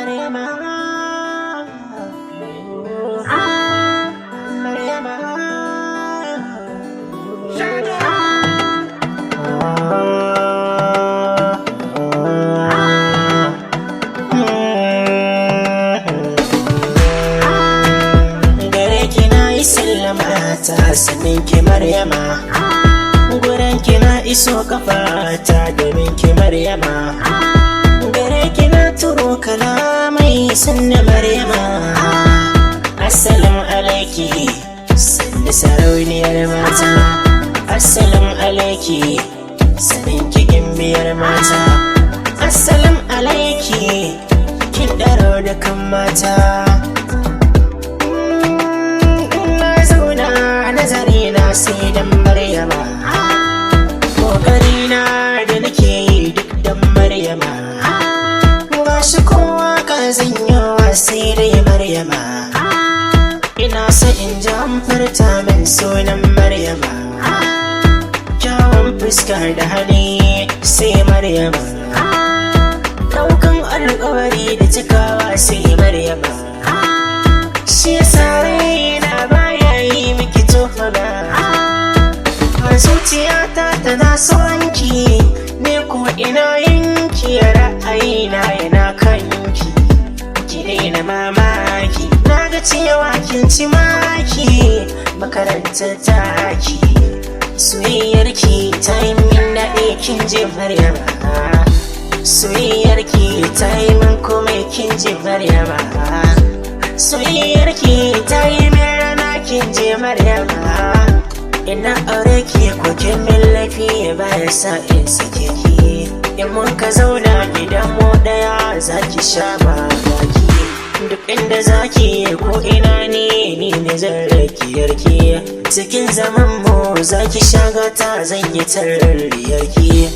Maryama. Maryama. Gare ki na yi sallama ta sanin ki Maryama. Gurin ki na iso kafa ta domin ki Maryama. Gare ki na turo kalamai sanna Maryama. Assalamu alaiki sanni sarauniyar mata. Assalamu alaiki sanin ki gimbiyar mata. Assalamu alaiki kin ɗaro da kan mata. Na zauna nazari na sai dan Maryama. Kokari na da nake yi duk dan Maryama. Gashi kowa ka zanyowa sai dai Maryama. Ina so in ji an furta min sunan Maryama. Kyawun fuska da hali sai Maryama. Daukan alkawari da cikawa sai Maryama. Shi yasa raina baya yi miki tuhuma. Zuciyata tana son ki, ne ko ina yanki, ra'ayina yana kanki. Ki daina mamaki, na ga cewa kin ci maki, makarantar taki. Soyayyar ki ta yi min daɗi, kin je Maryama. Soyayyar ki ta yi min komai, kin je Maryama. Soyayyar ki ta yi min rana, kin je Maryama. Ina aure ki ko kin min laifi baya sa in sake ki. In mun ka zauna gidan mu ɗaya za ki sha mamaki. Duk inda za ki ko ina ne, ni ne zan rakiyar ki. Cikin zaman mu za ki sha gata, zan yi tararriyar ki.